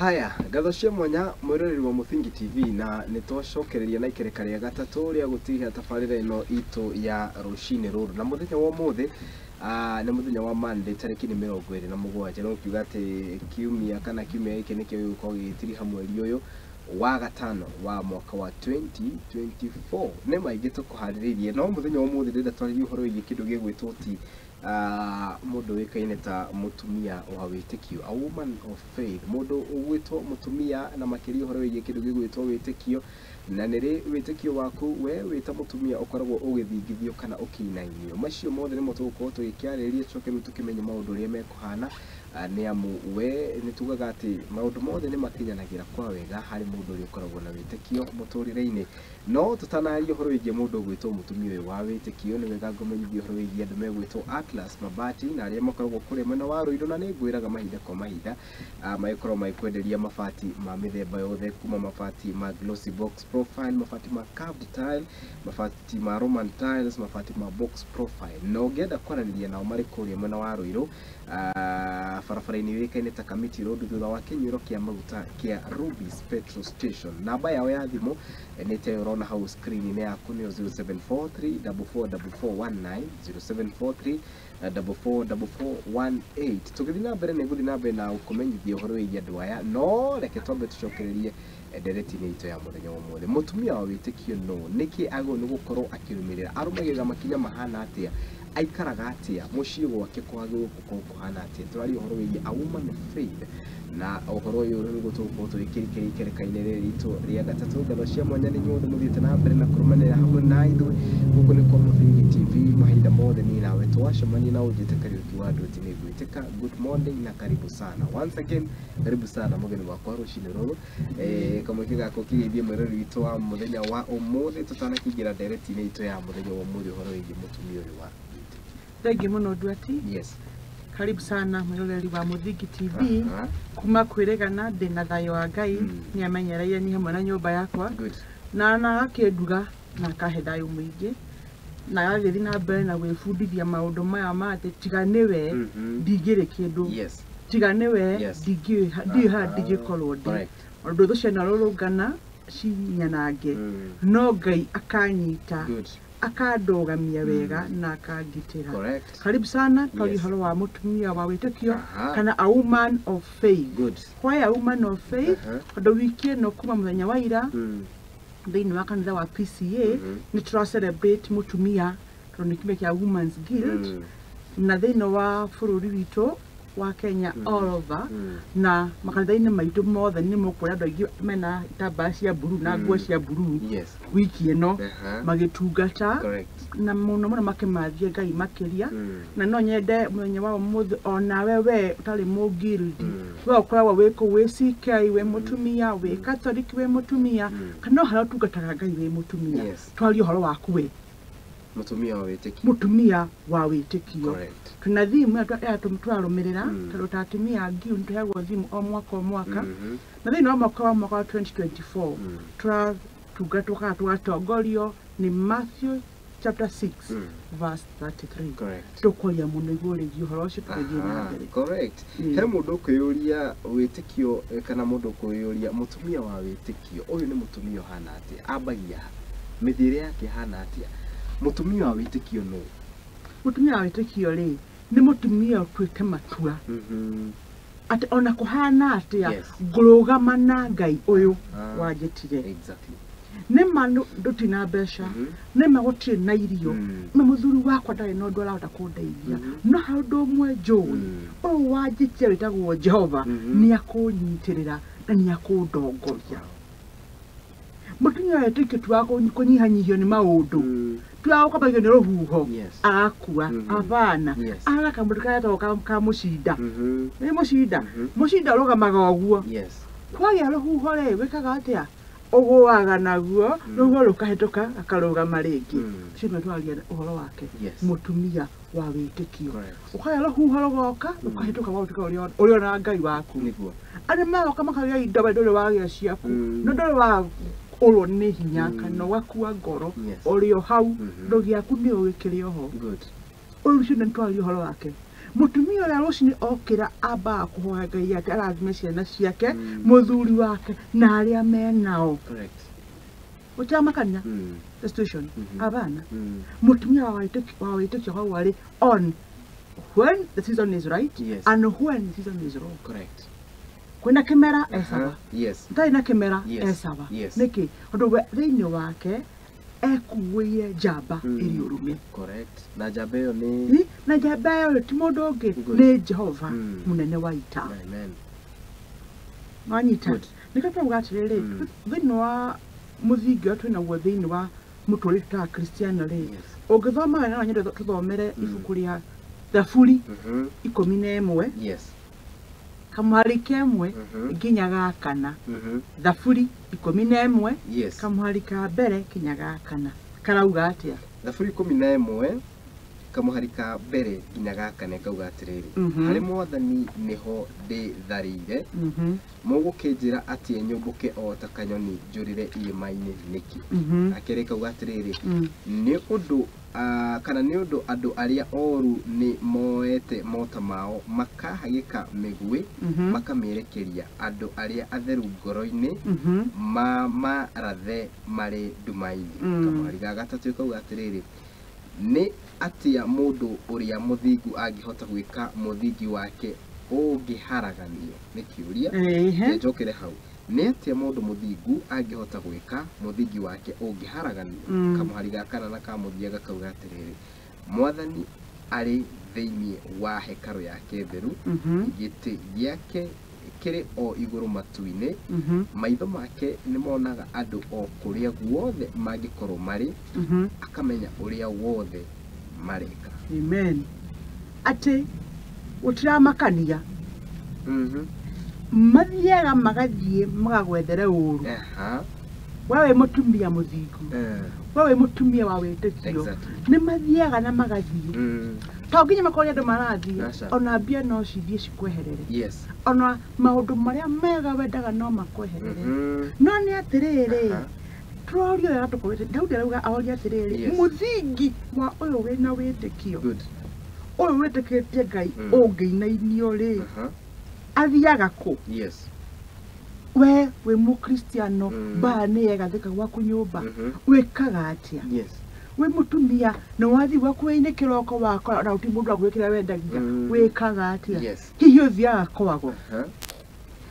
Haya, ngatho cia mwanya mwĩroreri wa Mũthingi TV, na nĩ twacokereria na ikereka rĩa gatatũ rĩa gũtiga tabarĩra ĩno itũ ya rũcinĩ rũrũ. Na mũthenya wa ũmũthĩ nĩ mũthenya wa Monday, tarĩki nĩ 27, no kiuga atĩ kiumia kana kiumia gĩkĩ nĩkĩo gĩgũkorwo gĩgĩtiriha mweri ũyũ wa gatano wa mwaka wa 2024. Nĩ maingĩ tũkũharĩrĩirie, no mũthenya wa ũmũthĩ ndĩrenda twarĩrie ũhoro wĩgiĩ kĩndũ gĩgwĩtwo ti mũndũ ũĩkaine ta mũtumia wa wĩtĩkio, a woman of faith, mũndũ ũgwĩtwo mũtumia, na makĩria ũhoro wĩgiĩ kĩndũ gĩgwĩtwo wĩtĩkio, na nĩ rĩ wĩtĩkio waku we wĩ ta mũtumia ũkoragwo ũgĩthingithio kana ũkĩinainio. Macio mothe nĩmo tũgũkorwo tũgĩkĩarĩrĩria, tũcoke rĩu tũkĩmenye maũndũ ũrĩa mekũhana, nĩ amu we nĩ tugaga atĩ maũndũ mothe nĩ makinyanagĩra kwa wega harĩ mũndũ ũrĩa ũkoragwo na wĩtĩkio mũtũrĩre-inĩ. No tũtanaria ũhoro wĩgiĩ mũndũ ũgwĩtwo mũtumia ũyũ wa wĩtĩkio, nĩ wega ngũmenyithie ũhoro wĩgiĩ andũ megwĩtwo Atlas Mabati na arĩa makoragwo kũrĩa mwena wa Ruiru, na nĩ ngwĩraga mahinda kwa mahinda magĩkorwo magĩkwenderia mabati ma mĩthemba yothe, kuma mabati ma glossy box profile, mabati ma curved tile, mabati ma Roman tiles, mabati ma box profile. Na ũngĩenda kwaranĩria nao marĩ kũrĩa mwena wa Ruiru, barabara-inĩ yũĩkaine ta Kamiti Road, thutha wa kĩnyuĩro kĩa maguta kĩa Rubis Petrol Station. Namba yao ya thimũ nĩ ta ĩyo ũrona hau screen-inĩ yaku, nĩyo 0743 444419, 0743 444418. Tũgĩthiĩ na mbere, nĩ ngũthiĩ na mbere na gũkũmenyithia ũhoro wĩgiĩ andũ aya, no reke twambe tũcokererie ndereti-inĩ itũ ya mũthenya wa ũmũthĩ. Mũtumia wa wĩtĩkio no nĩkĩ agĩrĩirwo nĩ gũkorwo akĩrũmĩrĩra, arũmagĩrĩra makinya mahana atĩa, aikaraga atĩa, mũciĩ gwake kwagĩrĩirwo gũkorwo kũhana atĩa? Tũraria ũhoro wĩgiĩ a woman of faith, na ũhoro ũyũ nĩguo tũgũkorwo tũgĩkĩrĩkĩria ikereka-inĩ rĩrĩ ritũ rĩa gatatũ. Ngatho cia mwanya nĩ inyuothe mũthiĩte na mbere na kũrũmanĩrĩra hamwe na ithuĩ. Gũkũ nĩ kwa Mũthingi TV, mahinda mothe niĩ nawe twacemania na ũnjĩte Kariũki wa Ndweti, nĩ ngwĩtĩka. Good morning na karibu sana. Once again, karibu sana mũgeni wakwa rũcinĩ rũrũ. Kamweke gakwa kĩgeithie mwĩrori witũ wa mũthenya wa ũmũthĩ tũtanakĩingĩra ndereti-inĩ itũ ya mũthenya wa ũmũthĩ, ũhoro wĩgiĩ mũtumia ũyũ wa wĩtĩkio. Thengiũ mũno, Ndweti. Karibu sana mwĩroreri wa Mũthingi TV. Kuma kwĩrĩgana ndĩna thayũ wa Ngai. Nĩ amenyereire niĩ hamwe na nyũmba yakwa na akĩnduga na akahe thayũ mũingĩ, na agagĩthiĩ na mbere na gwĩbundithia maũndũ maya ma atĩ tiga nĩwe ndingĩrĩ kĩndũ, tiga nĩwe ndingĩ ndiũĩ harĩa ndingĩkorwo ndĩ. Ũndũ thũ cianarũrũngana cinyanange, no Ngai akanyita, akandũgamia wega na akangitĩra. Karibu sana. Twaria ũhoro wa mũtumia wa wĩtĩkio kana a woman of faith. Why a woman of faith? Tondũ wiki ĩno, kuma mũthenya wa ira, thĩinĩ wa kanitha wa PCA nĩ tũra celebrate mũtumia, tondũ nĩ kiumia kĩa Women's Guild, na thĩinĩ wa bũrũri witũ wa Kenya, all over, na makanitha-inĩ maitũ mothe nĩ mũkuona andũ aingĩ mena itambaya cia mburu na nguo cia mburu wiki ĩno magĩtungata na mũno mũno makĩmathia Ngai makĩria. Na no nyende mũthenya wa ũmũthĩ onawe we ũtarĩ mũngirdi, we ũkoragwo wĩ kũu wĩ CK wĩ mũtumia, wĩ Catholic wĩ mũtumia, kana o harĩa ũtungataga Ngai wĩ mũtumia, twarie ũhoro waku we mũtumia wa wĩtĩkio. Mũtumia wa wĩtĩkio. Twĩna theme ĩrĩa tũrarũmĩrĩra, tondũ ta atumia a ngiu nĩtũheagwo theme o mwaka o mwaka, na thĩinĩ wa mwaka wa 2024 tũratungatwo kana tũgatongorio nĩ Matthew chapter 6 verse 33. Tũkwaria mũno igũrũ rĩgiĩ ũhoro ũcio tũgĩthiĩ na mbere. He mũndũ ũkwĩyũria wĩtĩkio, kana mũndũ ũkwĩyũria mũtumia wa wĩtĩkio ũyũ nĩ mũtumia ũhana atĩa, ambagia ha, mĩthiĩre yake ĩhana atĩa? Mũtumia wa wĩtĩkio nũ? Mũtumia wa wĩtĩkio rĩ, nĩ mũtumia ũtuĩte matua atĩ ona kũhana atĩa, ngũrũgama na Ngai ũyũ wanjĩtire. Nĩ ma ndũtirĩ na mbeca, nĩ ma gũtirĩ na irio, nĩ mũthuri wakwa ndarĩ na ũndũ arahota kũndeithia, no harĩ ũndũ ũmwe njũĩ, ũyũ wanjĩtire wĩtagwo Jehova, nĩ akũnyitĩrĩra na nĩ akũndongoria. Mũtumia wa wĩtĩkio ti wa kũnyihanyihio nĩ maũndũ, ti wa gũkomagio nĩ rũhuho agakua. Abana ahana kamũndũ karĩa getagwo ka mũcinda. Nĩ mũcinda. Mũcinda ũrũgamaga ũguo. Kwagĩa rũhuho rĩ, wĩkaga atĩa? Ũgũaga naguo rũhuho rũkahĩtũka, akarũgama rĩngĩ. Ũcio nĩwe tũraria ũhoro wake, mũtumia wa wĩtĩkio. Ũkagĩa rũhuho rũgoka rũkahĩtũka, ũgatuĩka ũrĩ ona Ngai waku. Arĩa maroka makagĩa indo, we ndũrĩ wagĩa ciaku, no ndũrĩ wa ũrwo nĩ hinya kana ũgakua ngoro. Ũrĩ o hau, ndũ gĩaku nĩ ũgĩkĩrĩ oho. Ũyũ ũcio nĩ twaria ũhoro wake. Mũtumia ũrĩa rũcinĩ okĩra ambaga kũhoya Ngai atĩ arathime ciana ciake, mũthuri wake na arĩa menao. Correct. Gũtiramakania the situation. Abana. Mũtumia wa wĩtĩkio hau arĩ on when the season is right, yes, and when the season is wrong. Correct. Kwĩna kĩmera esawa. Yes. Ndarĩ na kĩmera Yes. esawa. Yes. Nĩkĩ? Tondũ we thĩinĩ wake ekuĩire njamba ĩrĩ ũrũme. Correct. Na njamba ĩyo nĩ Na njamba ĩyo ti mũndũ ũngĩ, nĩ Jehova mũnene wa ita. Amen. Wanyita. Nĩkĩo tũrauga atĩrĩrĩ, thĩinĩ wa mũthingi ũrĩa twĩnaguo thĩinĩ wa mũtũrĩre ta Kristiano rĩ, ũngĩthoma wega no nyende tũthomere ibuku rĩa Thaburi 11, Yes, kamũhari kemwe nginya ga kana. Thaburi 11, yes, kamũhari ka mbere nginya ga kana. Karauga atĩa? Thaburi 11 kamũhari ka mbere nginya ga kana kauga atĩrĩrĩ, harĩ Mwathani nĩho ndĩtharĩire, mũgũkĩnjĩra atĩ nyũmbũke o ta kanyoni njũrĩre irĩma-inĩ nĩkĩ? Akerĩ kauga atĩrĩrĩ, nĩ ũndũ kana nĩ ũndũ andũ arĩa oru nĩ moete mota mao makahagĩka mĩguĩ, makamĩerekeria andũ arĩa atheru ngoro-inĩ, mamarathe marĩ nduma-inĩ. Kamũhari ga gatatũ kauga atĩrĩrĩ, nĩ atĩa mũndũ ũrĩa mũthingu angĩhota gwĩka mũthingi wake ũngĩharaganio? Nĩ kĩũria. Njokere hau. Nĩ atĩa mũndũ mũthingu angĩhota gwĩka mũthingi wake ũngĩharaganio? Kamũhari ga kana na ka mũthia gakauga atĩrĩrĩ, Mwathani arĩ thĩinĩ wa hekarũ yake theru, gĩtĩ gĩake kĩrĩ o igũrũ matu-inĩ, maitho make nĩ monaga andũ o kũrĩa guothe mangĩkorwo marĩ, akamenya ũrĩa wothe mareka. Amen. Atĩ gũtiramakania mathiaga magathiĩ magagwethere ũru. We wĩ mũtumia mũthingu, we wĩ mũtumia wa wĩtĩkio, nĩ mathiaga na magathiĩ. To nginya makorwo andũ marathiĩ, ona mbia no cithiĩ cikweherere, ona maũndũ marĩa mega wendaga no makweherere. No nĩ atĩrĩrĩ, tũrorio wega tũkorwo Daudi arauga aoria atĩrĩrĩ, mũthingi wa ũyũ wĩna wĩtĩkio, ũyũ wĩtĩkĩtie Ngai ũngĩinainio rĩ, athiaga kũ? Yes. We wĩ mũkristiano, mbaa nĩ yegathĩka gwaku nyũmba, wĩkaga atĩa? Yes. Wĩ mũtumia nĩ wathiĩ gwaku wĩ-inĩ kĩroko wakora ona gũtirĩ mũndũ agwĩkĩra wendagia, wĩkaga atĩa? Yes. Hihi ũthiaga kwago?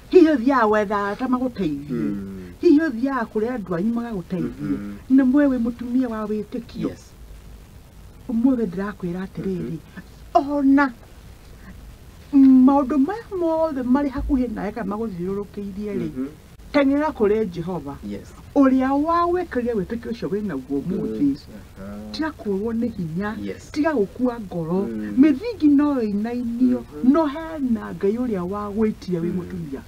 Hihi ũthiaga gwetha arata magũteithie? Hihi ũthiaga kũrĩ andũ anyu magagũteithie? Nĩ mwe wĩ mũtumia wa wĩtĩkio. Yes. Ũmũthĩ ndĩrakwĩra atĩrĩrĩ, ona maũndũ maya mothe marĩ hakuhĩ nawe kana magũthiũrũrũkĩirie rĩ, teng'era kũrĩ Jehova, Yes. ũrĩa wagwĩkĩrire wĩtĩkio ũcio wĩnaguo ũmũthĩ. Tiga kũũrwo nĩ hinya, tiga gũkua ngoro. Mĩthingi no ĩinainio, no hena Ngai ũrĩa wagwĩtire wĩ mũtumia.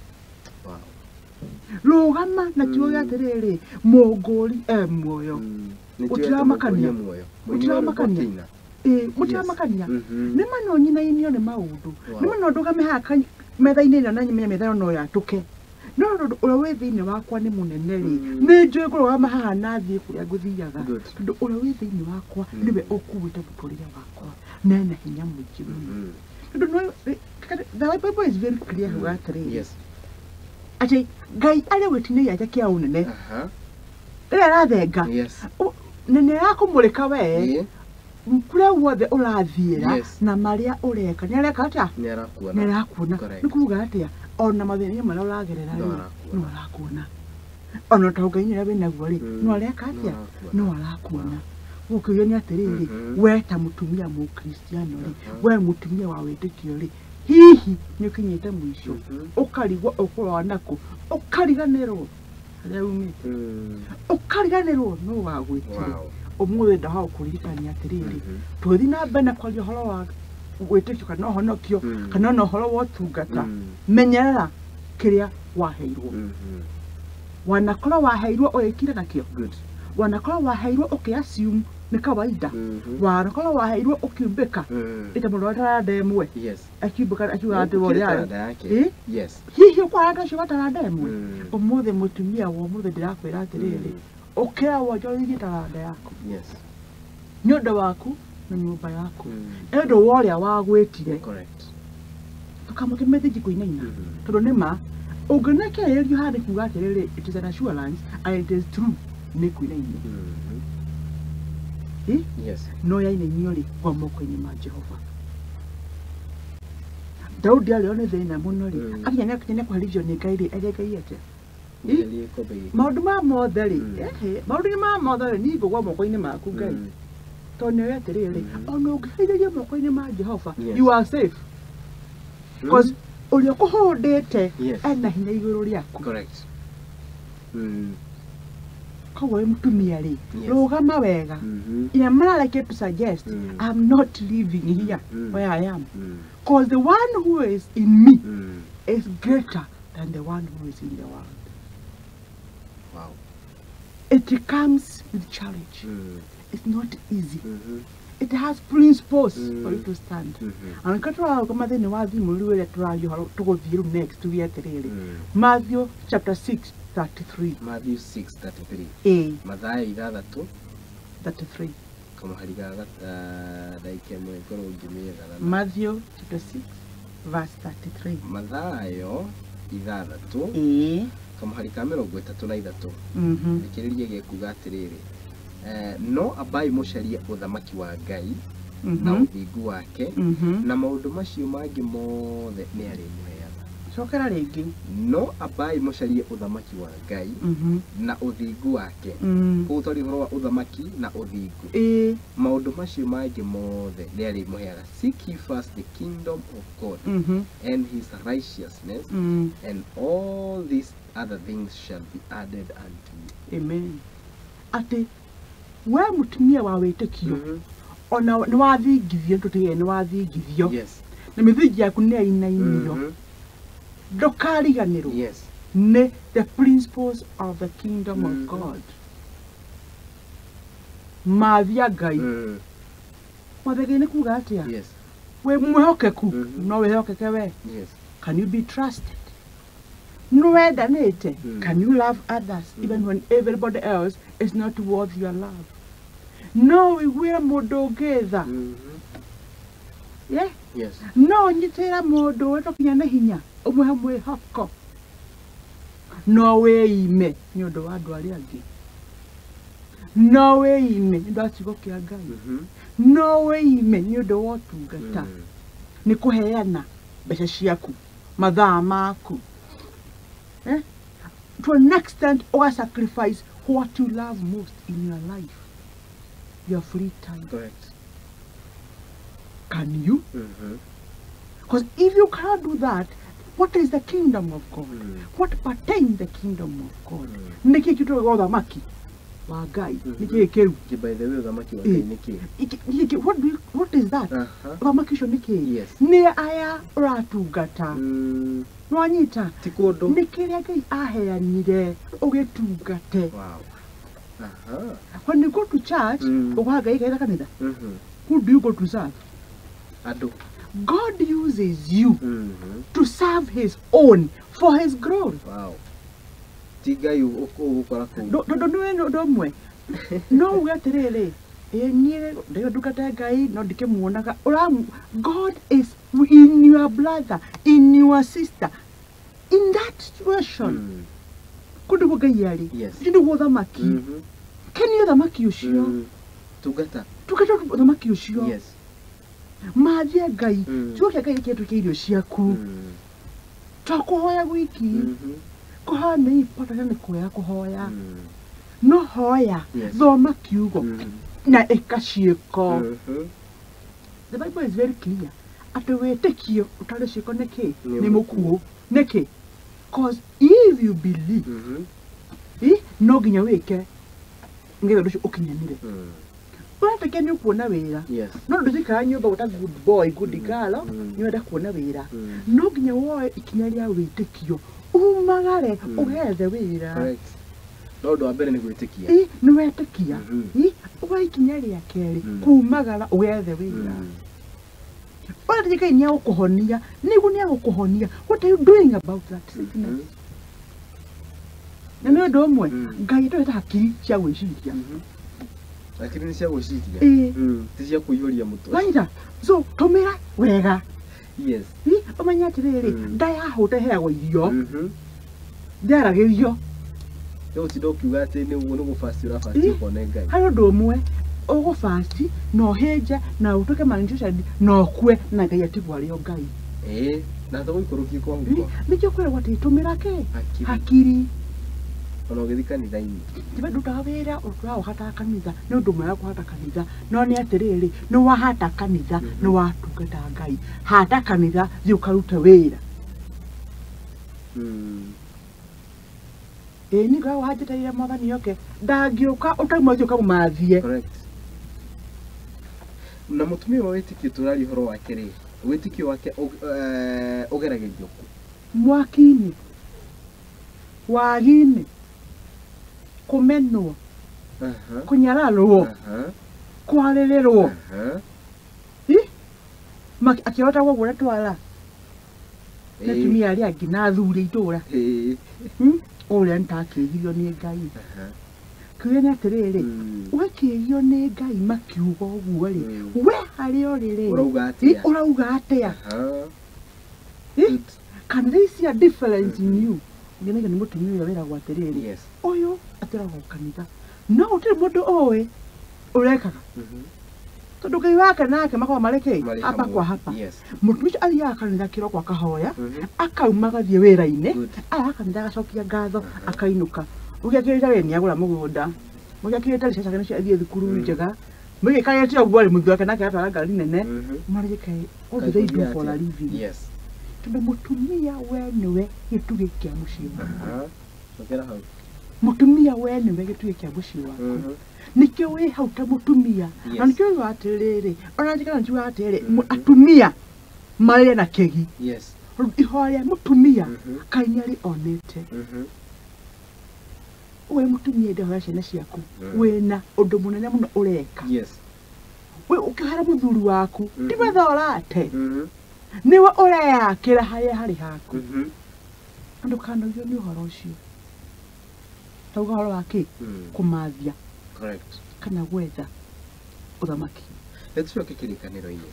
Rũgama na kiugo gĩa atĩrĩrĩ, mũngũri e muoyo. Gũtiramakania. Gũtiramakania. Mũtiramakania. Nĩ ma no nyinainio nĩ maũndũ, nĩ ma no ndũgame haha metha-inĩ ĩno na nyimenye metha ĩyo no yatũke, no tondũ ũrĩa wĩ thĩinĩ wakwa nĩ mũnene rĩ, nĩ njũĩ ngũrũgama haha na thiĩ kũrĩa ngũthiaga, tondũ ũrĩa wĩ thĩinĩ wakwa nĩwe ũkuĩte mũtũrĩre wakwa na ena hinya mũingĩ mũno. Tondũ the Bible is very clear hau atĩrĩrĩ, atĩ Ngai arĩ gĩtina gĩake kĩa ũnene, rĩrĩa arathenga na nĩ arakũmũrĩka we kũrĩa guothe ũrathiĩra na marĩa ũreka, nĩ areka atĩa? Nĩ arakuona. Nĩ arakuona. Nĩ kuuga atĩa? Ona mathĩna marĩa ũragerera rĩ, no arakuona. Ona ũtonga-inĩ ũrĩa wĩnaguo rĩ, no areka atĩa? No arakuona. Gũkĩũria nĩ atĩrĩrĩ, we ta mũtumia mũkristiano rĩ, we mũtumia wa wĩtĩkio rĩ, hihi nĩ ũkinyĩte mũico, ũkarigwo ũkũrora nakũ, ũkariganĩrwo harĩa umĩte, ũkariganĩrwo nũ wagwĩtire. Ũmũthĩ ndahoya gũkũririkania atĩrĩrĩ, tũgĩthiĩ na mbere na kwaria ũhoro wa wĩtĩkio kana ũhonokio kana ona ũhoro wa ũtungata, menyerera kĩrĩa waheirwo. Wanakorwo waheirwo ũgĩkire nakĩo, wanakorwo waheirwo ũkĩ assume nĩ kawaida, wanakorwo waheirwo ũkiumbĩka ĩta mũndũ wa taranda ĩmwe akiumbĩka akiuga atĩ ũrĩa arĩ, hihi ũkwaranda ũcio wa taranda ĩmwe. Ũmũthĩ mũtumia wa ũmũthĩ ndĩrakwĩra atĩrĩrĩ, ũkĩra wonjorithie taranda yaku. Yes. Nĩ ũndũ waku Na nyũmba yaku. Nĩ ũndũ wa ũrĩa wagwĩtire. Correct. Ndũkamake mĩthingi kũinaina. Tondũ nĩ ma ũngĩnekererio harĩ kuga atĩrĩrĩ, it is an assurance and it is true, nĩ kũinainio. Yes. No yainainio rĩ, gwa moko-inĩ ma Jehova. Daudi arĩo nĩ thĩna mũno rĩ, akinya nĩ kũherithio nĩ Ngai rĩ, erĩ Ngai atĩa? Maũndũ ma mothe rĩ, maũndũ-inĩ ma mothe rĩ, niĩ ngũgwa moko-inĩ maku Ngai. Tondũ nĩoĩ atĩrĩrĩ, ona ũngĩherithĩrio moko-inĩ ma Jehova, you are safe. Because ũrĩa ũkũhũndĩte ena hinya igũrũ rĩaku. Correct. Koguo wĩ mũtumia rĩ, rũgama wega. In a manner like to suggest, I'm not living here where I am. Because the one who is in me is greater than the one who is in the world. Wow. It comes with challenge. It's not easy. It has principles for you to stand. And next to Matthew chapter 6:33. Matthew 6:33. A. Mathayo ithathatũ 33. Kamuhari ga ndaika ĩmwe ngorwo ngĩmĩetha. Matthew chapter 6 verse 33. Mathayo ithathatũ. A. Kamuhari ka 33. Thikĩrĩria gĩkuga atĩrĩrĩ. No ambai mũcarie ũthamaki wa Ngai na ũthingu wake na maũndũ macio mangĩ mothe nĩ arĩmũheaga. Cokera rĩngĩ. No ambai mũcarie ũthamaki wa Ngai na ũthingu wake. Koguo twaria ũhoro wa ũthamaki na ũthingu. Maũndũ macio mangĩ mothe nĩ arĩmũheaga. Seek ye first the kingdom of God and his righteousness, and all these other things shall be added unto you. Amen. Atĩ we mũtumia wa wĩtĩkio, ona nĩ wathingithio, tũtige nĩ wathingithio. Yes. Na mĩthingi yaku nĩ yainainio. Ndũkariganĩrwo. Yes. Nĩ the principles of the kingdom of God. Mathia Ngai. Mathia Ngai nĩ kuga atĩa? Yes. Wĩ mwĩhokeku, no wĩhokeke we. Yes. Can you be trusted? Nĩwendanĩte? Can you love others even when everybody else is not worth your love? No wĩiguĩre mũndũ ũngĩ tha. Yeah? Yes. No ũnyitĩrĩre mũndũ ũrĩa nĩ hinya, ũmũhe mwĩhoko. No wĩime nĩ ũndũ wa andũ arĩa angĩ. No wĩime nĩ ũndũ wa kiugo kĩa Ngai. No wĩime nĩ ũndũ wa ũtungata. Nĩ kũheana mbeca ciaku, mathaa maku. To an extent, or sacrifice what you love most in your life, your free time. Correct. Can you? Because if you can't do that, what is the kingdom of God? What pertains the kingdom of God? Nĩkĩ kĩtũraga ũthamaki wa Ngai? Nĩkĩ kĩu? By the way, ũthamaki wa Ngai nĩkĩ? What is that? Ũthamaki ũcio nĩkĩ? Yes. Nĩ aya ũratungata. Nĩwanyita? Ti kũndũ. Nĩ kĩrĩa Ngai aheanire ũgĩtungate. Wow. When you go to church, ũgũha Ngai kaitha kanitha. Who do you go to serve? Andũ. God uses you to serve his own for his glory. Wow. Ti Ngai ũgũkora kũu. Tondũ nĩ ũndũ ũmwe. No uge atĩrĩrĩ, ĩ niĩ ndĩyo ndungata Ngai no ndikĩmuonaga. God is in your brother, in your sister. In that situation, kũndũ nĩguo Ngai arĩ. Yes. Ũcio nĩguo ũthamaki. Kenio ũthamaki ũcio. Tungata. Tungata ũthamaki ũcio. Yes. Mathia Ngai. Kiugo kĩa Ngai kĩhetũkie irio ciaku. To kũhoya gwiki. Kũhoya nĩ important nĩ kwega kũhoya. No hoya, thoma kiugo na ĩka ciĩko. The Bible is very clear. Atĩ wĩtĩkio ũtarĩ ciĩko nĩ kĩ? Nĩ mũkuũ. Nĩkĩ? Because if you believe, no nginya wĩke nĩgetha ũndũ ũcio ũkinyanĩre. Ũretĩkia nĩ ũkuona wĩra. Yes. No ndũikara nyũmba gwĩta good boy, good girl, nĩ ũrenda kuona wĩra. No nginya woe ikinya rĩa wĩtĩkio, umagare ũgethe wĩra. Correct. No ũndũ wa mbere nĩ gwĩtĩkia. Nĩ wetĩkia. Woe ikinya rĩa kerĩ, kumagara ũgethe wĩra. Ũretĩkia Ngai nĩ egũkũhonia, nĩguo nĩ egũkũhonia. What are you doing about that sickness? Na nĩ ũndũ ũmwe, Ngai atũhete hakiri cia gwĩciria. Lakini nĩ cia gwĩciria. Ti cia kũiyũria mũtwe. Wanyita? So tũmĩra wega. Yes. Ũmenye atĩrĩrĩ, nda yahũta ĩheagwo irio. Ndĩaragĩrio. Rĩu ũtinda ũkiuga atĩ nĩ gũbasti ũrabasti ũkone Ngai. Harĩ ũndũ ũmwe ũgũbasti na ũhĩnje na ũtuĩke malnutrition na ũkue na Ngai atigwo arĩ o Ngai. Na tũgũikũrũkie kwa huko. Nĩkĩo kwĩragwo atĩ tũmĩra kĩ? Hakiri. Ona ũgĩthiĩ kanitha-inĩ. Tiwe ndutaga wĩra ũtũraga ũhataga kanitha, nĩ ũndũ mwega kũhata kanitha, no nĩ atĩrĩrĩ, nĩ wahata kanitha, nĩ watungata Ngai. Hata kanitha, thiĩ ũkarute wĩra. Ĩĩ niĩ ngoragwo hanjĩtĩire mwathani oke, ndangĩũka ũtauma thiĩ ũkamũmathie. Correct. Na mũtumia wa wĩtĩkio tũraria ũhoro wake rĩ, wĩtĩkio wake ũgeragĩrio kũ? Mwaki-inĩ, wagi-inĩ, kũmenwo, kũnyararwo, kwarĩrĩrwo. Akĩhota ũguo twara nĩ atumia arĩa angĩ na athuri a itũũra. Ũrĩa nĩtakĩgirio nĩ Ngai. Kĩũria nĩ atĩrĩrĩ, wekĩgio nĩ Ngai makiuga ũguo rĩ, we harĩa ũrĩ rĩ, ũrauga atĩa? Can they see a difference in you? Ngenagia nĩ mũtumia ũrĩa wĩragwo atĩrĩrĩ, ũyũ atũraga kanitha, no gũtirĩ mũndũ ũĩ ũrekaga. Tondũ Ngai wake nake makoragwo marĩ kĩ? Hapa kwa hapa. Mũtumia ũcio athiaga kanitha kĩroko akahoya, akauma agathiĩ wĩra-inĩ, aroka kanitha agacokia ngatho, akainũka. Ũgĩakĩrĩte wĩ nĩagũra mũgũnda, mũgĩakĩrĩte ciana ciake nĩcio athiĩ thukuru njega, mũgĩkarĩte ũguo rĩ, mũthuri wake nake aratwara ngari nene, marĩke what do they do for a living? Tondũ mũtumia we nĩwe gĩtugĩ kĩa mũciĩ waku. Mũtumia we nĩwe gĩtugĩ kĩa mũciĩ waku. Nĩkĩo wĩ hau ta mũtumia. Na nĩkĩo ugaga atĩrĩrĩ, ona njikara njiugaga atĩrĩrĩ, atumia marĩre na kĩgi. Ihoya rĩa mũtumia Ngai nĩarĩ onete. We mũtumia enda hoya ciana ciaku, wĩna ũndũ mũnene mũno ũreka. We ũkĩhoera mũthuri waku, ti mathaa ũrate. Nĩwe ũreyakĩra harĩa harĩ haku. Na ndũkanogio nĩ ũhoro ũcio. Tauga ũhoro wa kĩ? Kũmathia. Kana gwetha ũthamaki. Nĩtũcoke kĩrĩkanĩro-inĩ.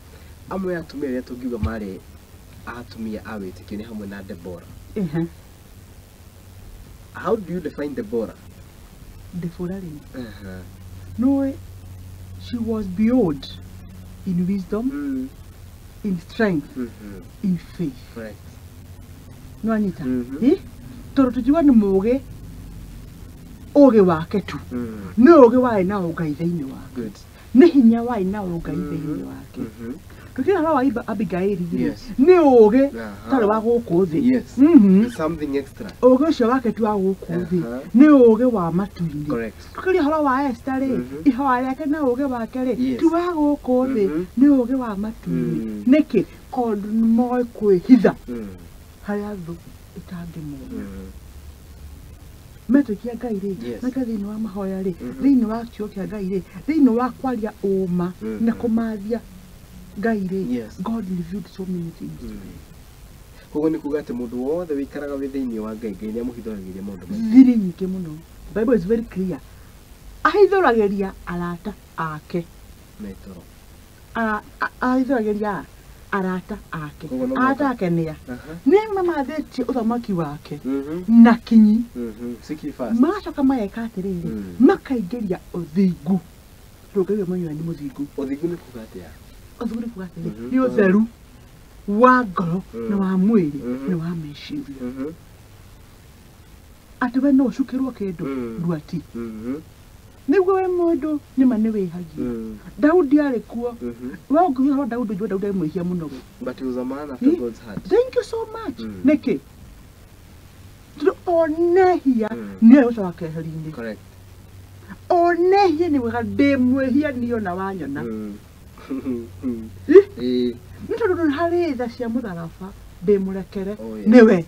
Amwe a atumia arĩa tũngiuga marĩ atumia a wĩtĩkio nĩ hamwe na Deborah. How do you define Deborah? Deborah rĩ, no, she was beyond in wisdom, in strength, in faith. No anyita. Tondũ tũngiuga nĩ mũũgĩ, ũũgĩ wake tu. Nĩ ũũgĩ warĩ na ũngai thĩinĩ wake. Nĩ hinya warĩ na ũngai thĩinĩ wake. Tũkĩra ũhoro wa Abigaili rĩ, nĩ ũũgĩ ũtarĩ wa gũkũ thĩ. Ũũgĩ ũcio wake ti wa gũkũ thĩ, nĩ ũũgĩ wa matu-inĩ. Tũkĩaria ũhoro wa Esther rĩ, ihoya rĩake na ũũgĩ wake rĩ, ti wa gũkũ thĩ, nĩ ũũgĩ wa matu-inĩ. Nĩkĩ? Tondũ nĩmoĩ kwĩhitha harĩa thũ ĩtangĩmona. Metĩkia Ngai rĩ, meka thĩinĩ wa mahoya rĩ, thĩinĩ wa kiugo kĩa Ngai rĩ, thĩinĩ wa kwaria ũma na kũmathia Ngai rĩ, God revealed so many things. Koguo nĩ kuga atĩ mũndũ wothe wĩikaraga wĩ thĩinĩ wa Ngai, Ngai nĩamũhithũragĩria maũndũ maingĩ. Thiri nyingĩ mũno. Bible is very clear. Ahithũragĩria arata ake. Metoro. Ahithũragĩria arata ake. Arata ake nĩa? Nĩ mamathĩtie ũthamaki wake na kinyi. Magacoka mageka atĩrĩrĩ, makaingĩria ũthingu. Tondũ Ngai we mwenyewe nĩ mũthingu. Ũthingu nĩ kuga atĩa? Ũthingu nĩ kuga atĩrĩrĩ, nĩ ũtheru wa ngoro na wa mwĩrĩ na wa meciria. Atĩ we no ũcukĩrwo kĩndũ ndwati. Nĩguo we mũndũ nĩma nĩ wĩhagia. Daudi arĩ kuo. We ũngiuga ũhoro Daudi, ũnjue Daudi arĩ mwĩhia mũno we. But he was a man after God's heart. Thank you so much. Nĩkĩ? Tondũ onehia nĩoĩ gũcoka keheri-inĩ. Onehia nĩ wega ndĩ mwĩhia niĩ ona wanyona. Nĩ tondũ harĩ tha cia mũtharaba ndĩmũrekere nĩwe.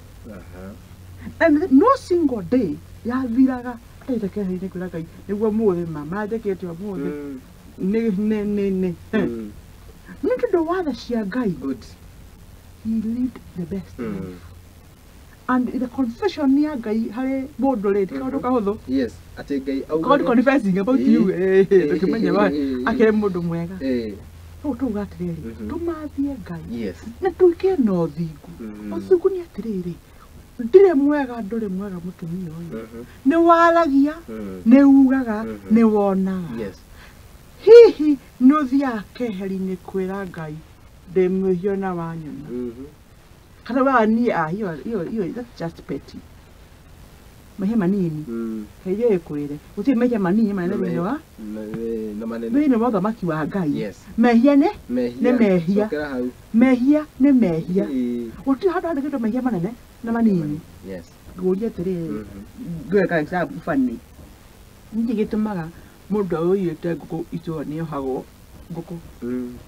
And no single day yathiraga atarĩte keheri-inĩ kwĩra Ngai nĩguo mũthĩ ma manjĩkĩte ũmũthĩ nĩ nĩ nĩ nĩ. Nĩ tondũ wa tha cia Ngai. He lived the best life. And the confession ya Ngai harĩ mũndũ rĩ, ti kaũndũ kahũthũ. Yes, atĩ Ngai God confessing about you, ndũkĩmenye wa akĩrĩ mũndũ mwega. Rĩu tuga atĩrĩrĩ, tũmathie Ngai. Yes. Na tuĩke na ũthingu. Ũthingu nĩ atĩrĩrĩ, ndirĩ mwega, ndũrĩ mwega mũtumia ũyũ. Nĩ waragia, nĩ ugaga, nĩ wonaga. Yes. Hihi nĩ ũthiaga keheri-inĩ kwĩra Ngai ndĩ mwĩhia na wanyona. Kana wa niĩ hiyo that's just petty. Mehia manini. Kaije ĩkwĩre. Gũtirĩ mehia manini manene thĩinĩ wa na manene. Thĩinĩ wa ũthamaki wa Ngai. Yes. Mehia nĩ mehia. Mehia nĩ mehia. Gũtirĩ handũ handĩkĩtwo mehia manene na manini. Yes. Ngũria atĩrĩrĩ, ngwĩka example funny. Nĩkĩ gĩtũmaga mũndũ ũiyĩte ngũkũ itũra nĩohagwo ngũkũ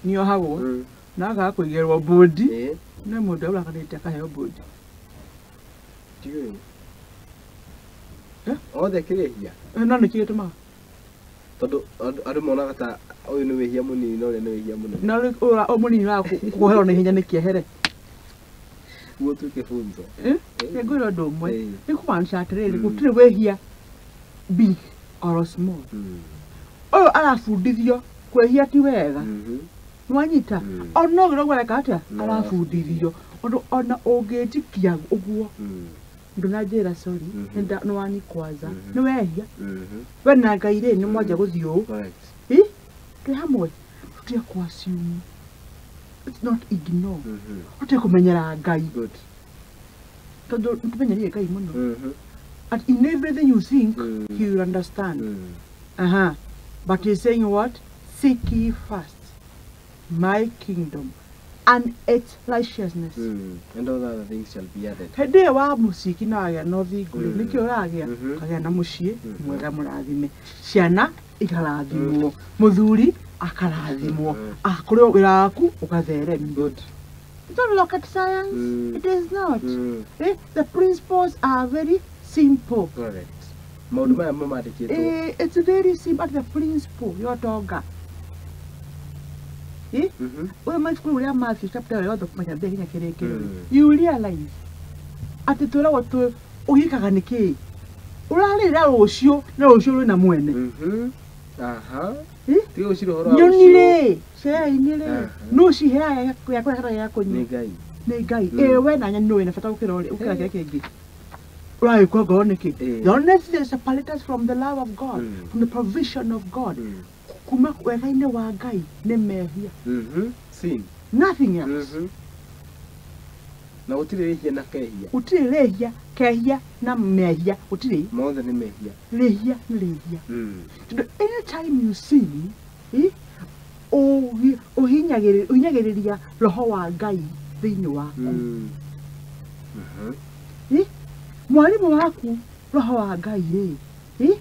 nĩohagwo na akaga kũigĩrwo mbũndi no mũndũ ũraganĩte akaheo mbũndi. Ndiũĩ. Othe kĩrĩhia. No nĩkĩ gĩtũmaga? Tondũ andũ monaga ta ũyũ nĩ wĩhia mũnini na ũrĩa nĩ wĩhia mũnene. Na ũyũ mũnini wa kũherwo na ihenya nĩ kĩehere. Guo ũtuĩke funzo. Ngwĩra ũndũ ũmwe. Nĩ kũmaanisha atĩrĩrĩ, gũtirĩ wĩhia big or small. Ũyũ arabundithio kwĩhia ti wega. Nĩwanyita? Ona ũguo noguo areka atĩa? Arabundithio. Ũndũ ona ũngĩnjikia ũguo ndũnanjĩra sorry, nĩwanikwaza, nĩwehia. We na Ngai rĩ, nĩmwanja gũthiĩ ũũ. Twĩ hamwe. Tũtige kũ assume. It's not ignore. Tũtige kũmenyera Ngai. Tondũ nĩtũmenyereire Ngai mũno. And in everything you think, he will understand. But he's saying what? Seek ye first my kingdom and its righteousness. And all other things shall be added. Hĩndĩ ĩyo wa mũciki na wagĩa na ũthingu rĩ, nĩkĩo ũragĩa? Ũkagĩa na mũciĩ mwega mũrathime, ciana ikarathimwo, mũthuri akarathimwo, kũrĩ wĩra waku ũgatheremio. Good. It's not rocket science. It is not. The principles are very simple. Correct. Maũndũ maya mamandĩkĩtwo. It's very simple. The principle yotonga. Ũyũ mabuku rĩa Matthew chapter yothe kuma kĩambĩrĩria nginya kĩrĩkĩrĩro. You realize atĩ twĩragwo twĩ ũgĩkaga nĩkĩ? Ũrarĩra rũciũ na rũciũ rwĩna mwene. Tiga gũcira ũhoro wa Nyoni rũciũ. rĩ, cera-inĩ rĩ, nũ ciheaga ya kũrĩa kana ya kũnyua? Nĩ Ngai. Nĩ Ngai. Ĩ we na nyoni nũ wĩna bata gũkĩra ũrĩa gũkĩra kĩrĩa kĩngĩ? Ũragĩkua ngoro nĩkĩ? The only thing that separates us from the love of God, from the provision of God, kuma wega-inĩ wa Ngai nĩ mehia. Sin. Nothing else. Na gũtirĩ rĩhia na kehia. Gũtirĩ rĩhia, kehia na mehia, gũtirĩ. Mothe nĩ mehia. Rĩhia nĩ rĩhia. Tondũ anytime you sin, ũhinyagĩrĩria roho wa Ngai thĩinĩ waku. Mwarimũ waku roho wa Ngai rĩ, ĩ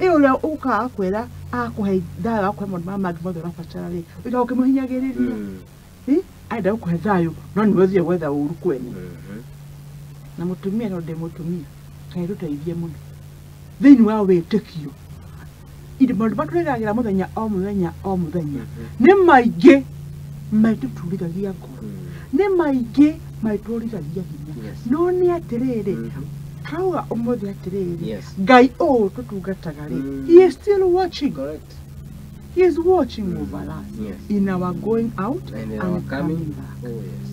ũrĩa ũkaga kwĩra akũhe thayũ akũhe maũndũ marĩa mangĩ mothe ũrabatara rĩ, ũikara ũkĩmũhinyagĩrĩria. Arenda gũkũhe thayũ no nĩwe ũthiĩ gwetha ũru kwene. Na mũtumia no ndĩ mũtumia, Ngai tũteithie mũno thĩinĩ wa wĩtĩkio. Indo maũndũ marĩa tũrĩgagĩra mũthenya o mũthenya o mũthenya nĩ maingĩ maitũturithagia ngoro, nĩ maingĩ maitũrithagia hinya. No nĩ atĩrĩrĩ, trauga ũmũthĩ atĩrĩrĩ, Ngai ũũ tũtungataga rĩ, he is still watching. Correct. He is watching over us in our going out and, and coming back. Oh, yes.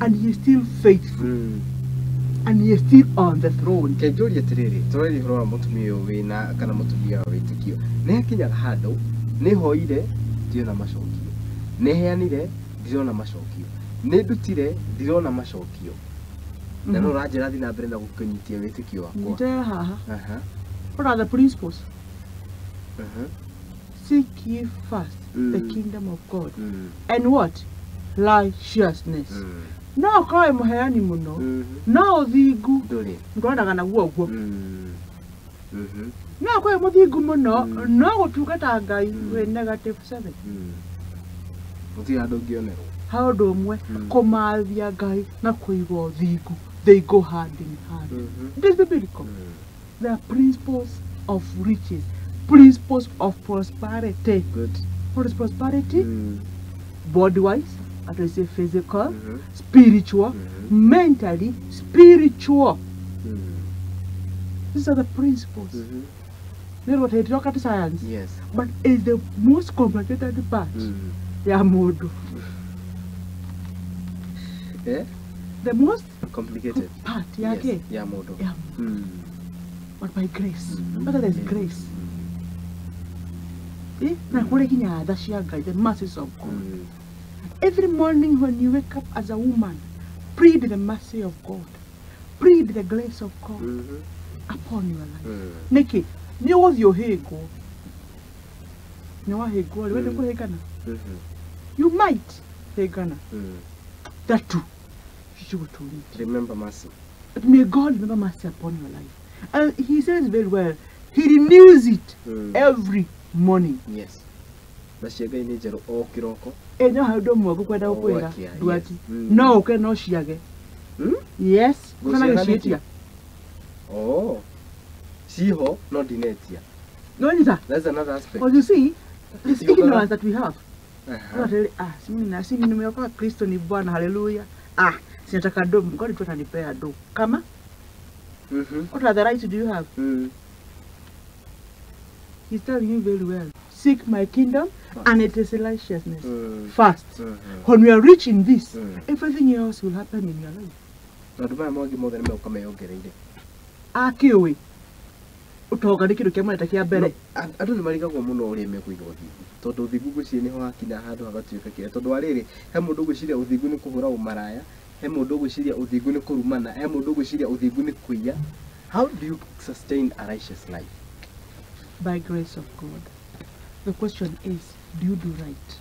And he is still faithful. And he is still on the throne. Kenjoria atĩrĩrĩ, tũraria ũhoro wa mũtumia ũyũ wĩna kana mũtumia wa wĩtĩkio. Nĩ hakinyaga handũ, nĩ hoire, ndirona macokio. Nĩ heanire, ndirona macokio. Nĩ ndutire, ndirona macokio. Na no ũranjĩra thiĩ na mbere na gũkĩnyitia wĩtĩkio wakwa. Nyitĩrĩra haha. What are the principles? Seek ye first the kingdom of God. And what? Righteousness. No ũkorwo wĩ mũheani mũno, no ũthingu ndwonaga naguo ũguo. No ũkorwo wĩ mũthingu mũno, no gũtungata Ngai wĩ -7. Gũtirĩ handũ ũngĩonerwo. Ha ũndũ ũmwe, kũmathia Ngai na kũiga ũthingu, they go hand in hand. It is biblical. The principles of riches, principles of prosperity. Good. What is prosperity? Body wise, At least physical, spiritual, mentally, spiritual. These are the principles. They talk at science. Yes. But it's the most complicated part. Ya mundu. Eh? The most complicated part yake. Yes. Ya mundu. Yeah. But by grace. But there's grace. Eh? Na kule kinya tha cia Ngai, the mercies of God. Every morning when you wake up as a woman, plead the mercy of God. Plead the grace of God upon your life. Niki, ni ũgũthiĩ ũhĩngwo. Nĩ wahĩngwo rĩ, we nĩũkũhĩngana? You might hĩngana. That too, you. Remember mercy. But may God remember mercy upon your life. And he says very well, he renews it every morning. Yes. Tha Ngai nĩ njerũ o kĩroko. Ĩ no harĩ ũndũ ũmwe ngũkwenda gũkwĩra, Ndwati. No ũke no ciage. Yes. Kana gĩciĩtia. Oh. Ciho no ndinetia. No nyita. That's another aspect. But you see, this ignorance that we have. Simi nimeokoka, Kristo ni Bwana, haleluya. Ah, sinataka do, God tu atanipea do. Kama? What are the rights do you have? He's telling you very well. Seek my kingdom and it is righteousness. First. When we are rich in this, everything else will happen in your life. Maũndũ maya mangĩ mothe nĩmegũka meyongereire. Akĩũĩ ũtonga nĩ kĩndũ kĩa mwene ta kĩa mbere. Andũ nĩ marigagwo mũno ũrĩa mekũiga ũthingu, tondũ ũthingu ngwĩciria nĩho hakinya handũ hagatuĩka kĩrĩa, tondũ wa rĩrĩ, he mũndũ ũgwĩciria ũthingu nĩ kũhũra ũmaraya, he mũndũ ũgwĩciria ũthingu nĩ kũrumana, he mũndũ ũgwĩciria ũthingu nĩ kũiya. How do you sustain a righteous life? By grace of God. The question is, do you do right?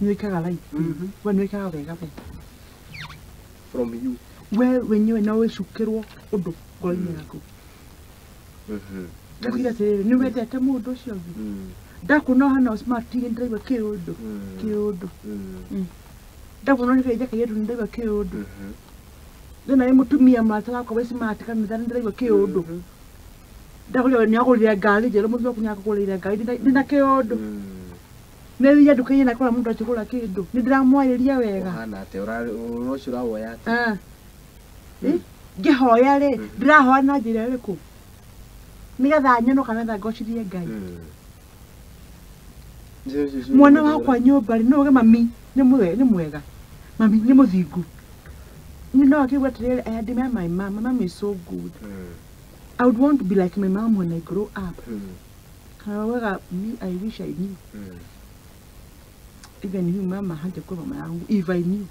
Nĩ wĩkaga right? We nĩ wĩkaga wega we? From you. We wenyewe no wĩcukĩrwo ũndũ ngoro-inĩ yaku. Ndakwĩra atĩrĩrĩ, nĩ wendete mũndũ ũcio ũngĩ? Ndakuona ũhana smart nĩ ndĩraigua kĩũndũ. Kĩũndũ. Ndakuona ũrĩ kairĩtu nĩ ndĩraigua kĩũndũ. Ndona nĩ mũtumia mũrata wakwa wĩ smart kanitha nĩ ndĩraigua kĩũndũ. Ndakũrĩa nĩ agũrire ngari njerũ, mũthuri waku nĩ akũgũrĩire ngari ndĩna kĩũndũ. Nĩ thiĩ nduka-inĩ na kũrĩa mũndũ akĩgũra kĩndũ, nĩ ndĩramwarĩria wega. Ũhana atĩa? Ũhoro ũcio ũrawoya atĩa? Ngĩhoya rĩ, ndĩrahoya na njĩra ĩrĩkũ? Nĩgetha nyone kana nĩgetha ngocithie Ngai. Mwana wakwa nyũmba rĩ, no uge mami nĩ mwega, mami nĩ mũthingu. No akiuga atĩrĩrĩ, I admire my mom, my mom is so good. I would want to be like my mom when I grow up. Kana wega, me, I wish I knew. Even you, mama, hangekuwa mama yangu, if I knew.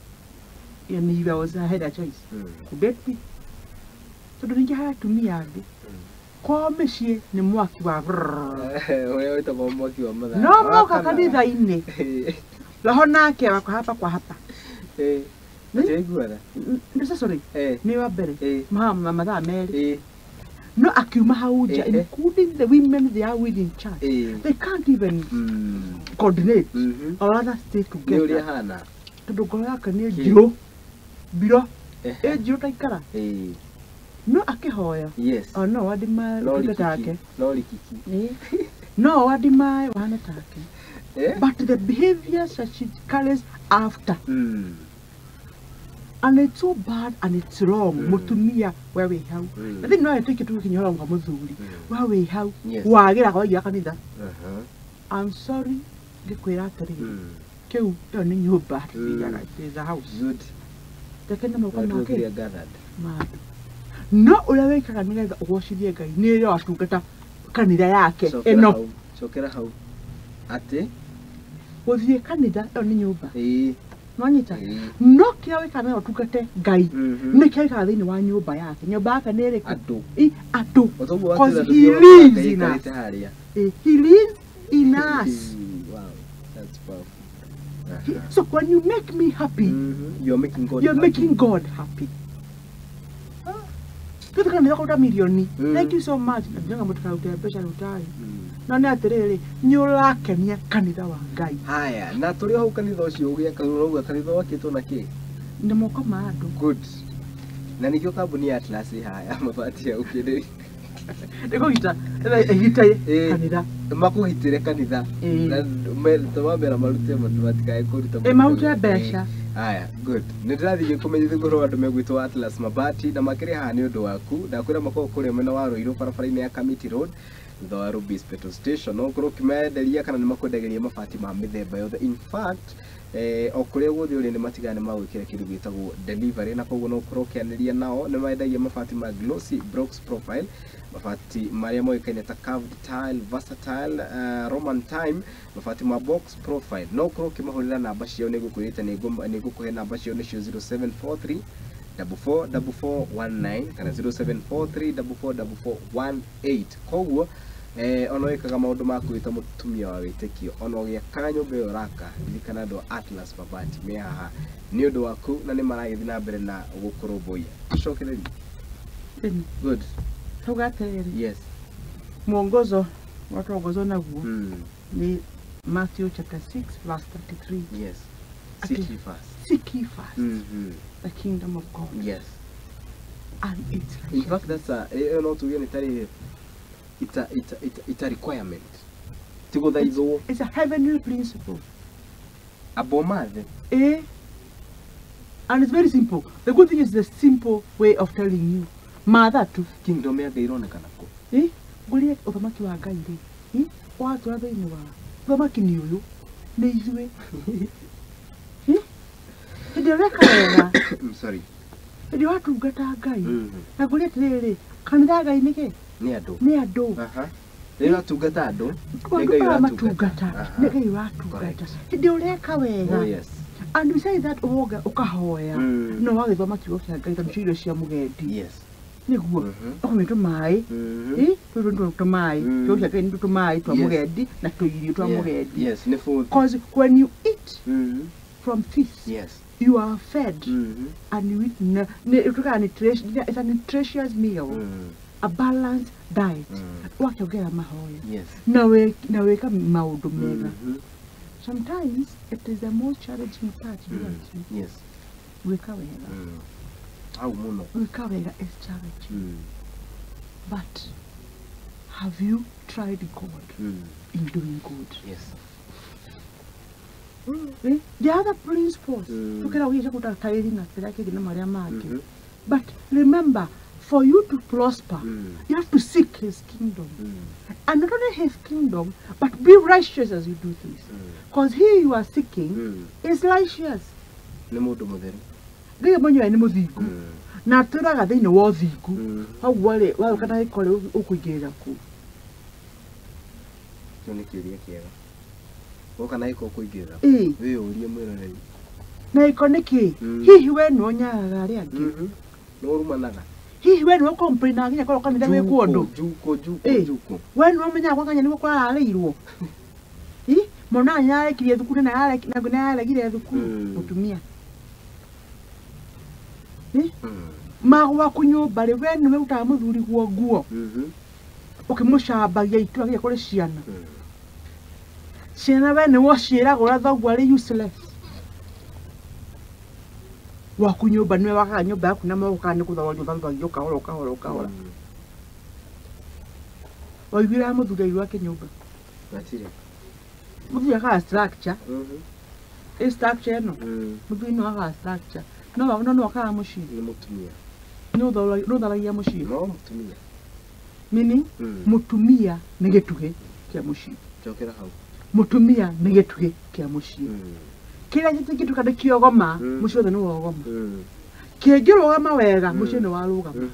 And if I was, I had a choice. Could that be? Tondũ ningĩ harĩ atumia angĩ kwao mĩciĩ nĩ mwaki wa ũrĩa wĩtagwo mwaki wa mathaa. No moka kanitha-inĩ roho nake wako hapa kwa hapa. Atiraiguaga? Sorry, nĩ wa mbere mathaa merĩ. No akiuma hau nja, including the women they are with in church, they can't even coordinate or rather stay together. Nĩ ũrĩa hana. Tondũ ngoro yake nĩ njirũ mbiro, ĩ njirũ ta ikara. No akĩhoya. Yes. O no wandimae ũtuĩke take. No rikiki. No wandimae ũhane take. But the behaviors that she carries after. And it's so bad and it's wrong. Mũtumia we wĩ hau. Na thĩinĩ no ĩtuĩke tũgĩkinya ũhoro wa mũthuri. We wĩ hau. Wagĩra waigĩra kanitha. I'm sorry ngĩkwĩra atĩrĩrĩ. Kĩu ĩyo nĩ nyũmba tũthiaga. It is a house. Good. Reke na moko make. Mandũ. No ũrĩa wĩkaga nĩgetha ũgocithie Ngai nĩ ĩrĩa watungata kanitha yake ĩno. Cokera hau. Atĩ gũthiĩ kanitha ĩyo nĩ nyũmba. Nonyita. No kĩrĩa wĩkaga nĩgetha ũtungate Ngai nĩ kĩrĩa wĩkaga thĩinĩ wa nyũmba yake. Nyũmba yake nĩ ĩrĩkũ? Andũ. Andũ. Because he lives in us. He lives in us. Wow, that's powerful. So when you make me happy, you're making God you're happy. Making God happy. Tuthikana nĩ kũruta mirioni. Thank you so much. Ndinga mũtũkarute mbeca rutai. No nĩ atĩrĩrĩ, nĩ ũrakenia kanitha wa Ngai. Haya, na tũrĩ hau kanitha ũcio ũgĩaka ũrauga kanitha wakĩtwo na kĩ? Nĩ moko ma andũ. Good. Na nĩkĩo kambuni ya Atlas ĩ haya mabati ya ũkĩndĩ. Ĩkũgita, ĩgite kanitha. Makũgitĩre kanitha. Na Tũmamera marute matikae kũruta. Ĩ marute mbeca. Aya, good. Nĩ ndĩrathiĩ kũmenyithia ũhoro wa andũ megwĩtwo Atlas Mabati na makĩrĩ haha nĩ ũndũ waku. Ndakwĩra makoragwo kũrĩa mwena wa Ruiru barabara-inĩ ya Kamiti Road thutha wa Rubis petrol station. No ũkorwo ũkĩmenderia kana nĩ makwendagĩria mabati ma mĩthemba yothe. In fact, o kũrĩa guothe ũrĩ nĩ matigaga nĩ magwĩkĩra kĩndũ gĩtagwo delivery, na koguo no ũkorwo ũkĩanĩria nao. Nĩ mendagia mabati ma glossy blocks profile, mabati marĩa moĩkaine ta curved tile, versatile, Roman time, mabati ma box profile. No ũkorwo ũkĩmahũrĩra namba ciao, nĩ ngũkwĩrĩte nĩ ngũkũhe namba ciao, nĩcio 0743 444419 kana 0743 444418. Koguo ona wĩkaga maũndũ maku wĩ ta mũtumia wa wĩtĩkio, ona ũgĩakaga nyũmba ĩyo ũraka, ririkana andũ a Atlas Mabati me haha nĩ ũndũ waku na nĩ maragĩthiĩ na mbere na gũkũrũmbũiya. Tũcokererie. Good. Tauga atĩrĩrĩ. Yes. Mwongozo watongozwo naguo ni Matthew chapter 6 verse 33. Yes. Seek ye first. Seek ye first the kingdom of God. Yes. And its righteousness. In fact, that's a no tuge ni tari it's a requirement. Tiguthaithwo. It's a heavenly principle. Abomathe. Eh? And it's very simple. The good thing is the simple way of telling you. Matha tu. Kingdom ya Ngai ironekana kũ? Eh? Nguria uthamaki wa Ngai rĩ. Eh? Watũra thĩinĩ wa uthamaki nĩ ũyũ. Nĩ ithuĩ. Eh? Hĩndĩ ũreka wega. I'm sorry. Hĩndĩ watungata Ngai. Na nguria atĩrĩrĩ, kanitha Ngai nĩ kĩ? Nĩ andũ. Nĩ andũ. Rĩrĩa ũratungata andũ, nĩ Ngai ũratungata. Nĩ Ngai ũratungata. Hĩndĩ ũreka wega. Oh yes. And beside that, ũgoka ũkahoya. No wagĩthoma kiugo kĩa Ngai tondũ cio irio cia mũgendi. Yes. Nĩguo. Ũkũnyua tũmaĩ. Tũtũ nĩ tũmaĩ. Kiugo kĩa Ngai nĩ tũmaĩ twa mũgendi na tũirio twa mũgendi. Yes, nĩ food. Because when you eat from this, yes, you are fed and you eat it's a nutritious meal. A balanced diet. Wakiongera mahoya. Yes. Na weka maũndũ mega. Sometimes it is the most challenging part. Yes. Weka wega. Au muno. Weka wega is challenging. But have you tried God in doing good? Yes. The other principles. But remember, for you to prosper, you have to seek his kingdom. And not only his kingdom, but be righteous as you do things. Because he you are seeking is righteous. Ngai mwenyewe nĩ mũthingu. Na atũraga thĩinĩ wa ũthingu. Hau rĩ, waũka na gĩko rĩ, ũkũingĩrĩra kũ? Kĩu nĩ kĩũria kĩega. Woka na gĩko ũkũingĩrĩra. Wĩyũrie mwĩroreri. Na gĩko nĩ kĩ? Hihi we nĩwe ũnyararaga arĩa angĩ? Nĩ ũrumanaga. Hihi we nĩwe ũkomplainaga nginya korwo kanitha wĩ kũndũ? Juko, juko, juko. We nĩwe ũmenyaga kwa kanya nĩguo kũrararĩirwo? Mwana nĩarekirie thukuru na nĩaregire thukuru. Mũtumia. Magwaku nyũmba rĩ, we nĩwe ũrutaga mũthuri guo nguo. Ũkĩmũcambagia itua nginya kũrĩ ciana. Ciana we nĩwe ũciĩraga ũrĩa thoguo arĩ useless. Waku nyũmba nĩwe wakaga nyũmba yaku na moko kana nĩ gũthaũrio ũthaũragio kahora kahora kahora. Waiguire mũthuri airwo ake nyũmba? Matirĩ. Mũthuri akaga structure. Ĩ structure ĩno? Mũthuri no akaga structure. No no akaga mũciĩ. Nĩ mũtumia. Nĩ ũtharagia mũciĩ? No mũtumia. Meaning mũtumia nĩ gĩtugĩ kĩa mũciĩ. Njokera hau. Mũtumia nĩ gĩtugĩ kĩa mũciĩ. Kĩrĩa gĩtingĩtuĩka nĩ kĩogoma, mũciĩ wothe nĩ wogoma. Kĩngĩrũgama wega, mũciĩ nĩ warũgama.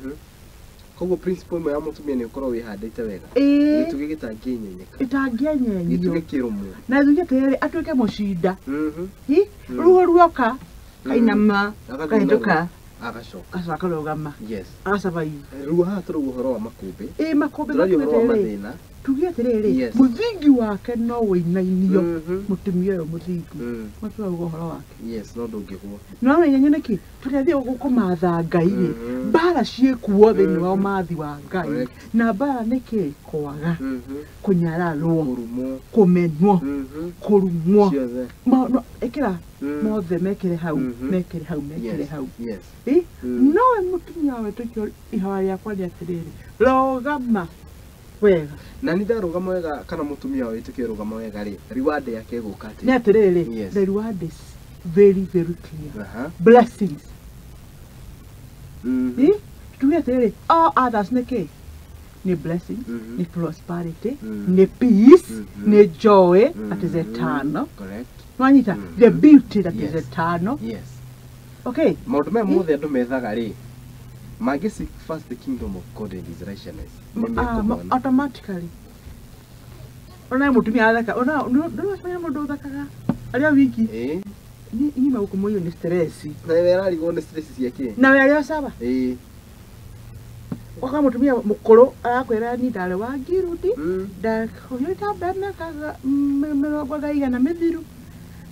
Koguo principle ĩmwe ya mũtumia nĩ ũkorwo wĩhandĩte wega. Gĩtugĩ gĩtangĩenyenyeka. Gĩtangĩenyenyio. Gĩtugĩ kĩrũmu. Na gĩtugĩ atĩrĩrĩ, atuĩke mũcinda. Ruo ruoka, kainama, kahĩtũka. Agacoka. Agacoka akarũgama. Yes. Agasurvive. Rĩu haha tũrauga ũhoro wa makũmbĩ. Ĩ makũmbĩ Tũraria ũhoro wa mathĩna. Tuge atĩrĩrĩ, mũthingi wake no wĩinainio. Mũtumia ũyũ mũthingu. No tũrauga ũhoro wake. Yes, no ndũngĩgwa. No wĩinainie nĩkĩ? Tũrĩa gũkũmatha Ngai rĩ, mbara ciĩkuo thĩinĩ wa ũmathi wa Ngai. Na mbara nĩkĩ? Kwaga, kũnyararwo, kũmenwo, kũrumwo. Ĩkĩra mothe mekĩre hau, mekĩre hau, mekĩre hau. Nowe mũtumia wa wĩtĩkio, ihoya rĩakwa nĩ atĩrĩrĩ, rũgama. Wega. Na nĩ ndarũgama wega kana mũtumia wa wĩtĩkio rũgama wega rĩ, reward yake ĩgũka atĩa? Nĩ atĩrĩrĩ, Yes. the reward is very very clear. Aha. Blessings. Mhm. Tuge atĩrĩrĩ, all others nĩ kĩ? Nĩ blessings, Mhm. nĩ prosperity, Mhm. nĩ peace, Mhm. nĩ joy that is Mhm. eternal. Correct. Nwanyita, Mhm. the beauty that is Yes. eternal. Yes. Okay. Maũndũ maya mothe andũ methaga rĩ, mangĩ seek first the kingdom of God and his righteousness, nĩ mekũmona. Automatically. Ona mũtumia athaka, ona ndũracemania na mũndũ ũthakaga arĩa wiki. Ĩĩ. Ni magũkũmũiywo nĩ stress. Na we ararigwo nĩ stress ciake. Na we arĩa caba. Ĩĩ. Waka mũtumia mũkũrũ arakwĩra ni ndarĩ wa ngirundi, Mm. ndakũhĩta mbeme kaga mĩrongo thaa igana mĩthiru.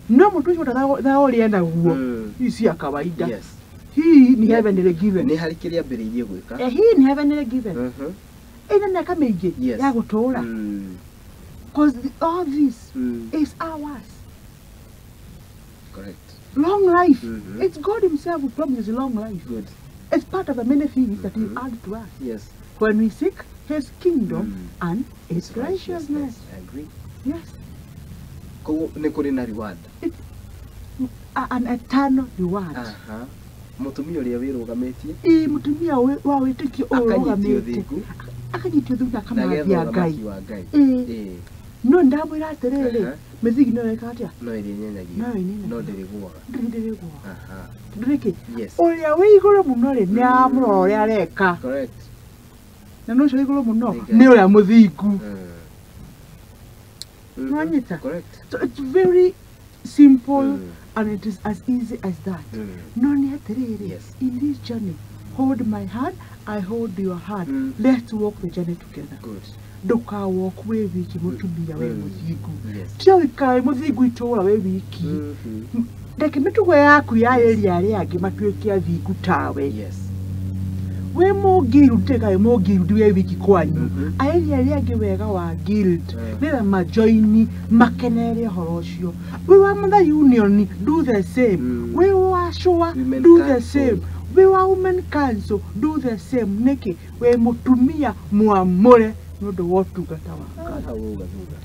No mũtu ũcio thaa ũrĩa naguo. Mm. Hii si ya kawaida. Yes. Hii ni heavenly given. Nĩ harĩ kĩrĩa ambĩrĩirie gwĩka. Eh, hii ni heavenly given. Mhm. Ĩna mĩaka mĩingĩ Yes. ya gũtũũra. Mm. Cause all this Mm. is ours. Correct. Long life. Mhm. It's God himself who promises long life. Good. It's part of the many things that he Mhm. adds to us. Yes. When we seek his kingdom Mm. and its righteousness. I agree. Yes. Koguo nĩ kũrĩ na reward. An eternal reward. Aha. Mũtumia ũrĩa wĩrũgamĩtie Ĩ mũtumia wa wĩtĩkio akanyitio ũrũgamĩte thingu akanyitio thingu na na akamathia agetha Ngai. ũthamaki wa Ngai. Ĩ Ĩĩ. no ndamwĩra atĩrĩrĩ, Aha. mĩthingi no ĩka atĩa? No ĩrĩa ĩnyenyagia. No ĩnyenyagia. No ndĩrĩgũaga. Ndĩrĩ ndĩrĩgũa. Aha. Tondũ nĩkĩ? Yes. Ũrĩa wĩ igũrũ mũno rĩ, nĩ aramũrora ũrĩa areka. Correct. Na nĩ ũcio wĩ igũrũ mũno Nĩ nĩ ũrĩa mũthingu. Mm. Mhm. Nwanyita? Correct. So it's very simple Mm. and it is as easy as that. Mm. No nĩ atĩrĩrĩ, Yes. in this journey, hold my hand, I hold your hand. Mm. Let's walk the journey together. Good. Ndũkawalk wĩ wiki mũtumia wĩ Mm. mũthingu. Yes. Tiga gũikara wĩ mũthingu itũũra wĩ wiki. Mhm. Reke mĩtugo yaku ya area arĩa angĩ matuĩke athingu tawe. Yes. Wĩ mũngirundi tiga wĩ mũngirundi wĩ wiki kwanyu. Mhm. Aĩria arĩa angĩ wega wa guild Mm. nĩgetha majoini makenerere ũhoro ũcio. Wĩ wa Mother Union do the same. Mm. Wĩ wa Shua Women do the Council. same. Wĩ wa Women Council do the same. Nĩkĩ? Wĩ mũtumia mwamũre nĩ ũndũ wa ũtungata wa Ngai. Hau uga thuga.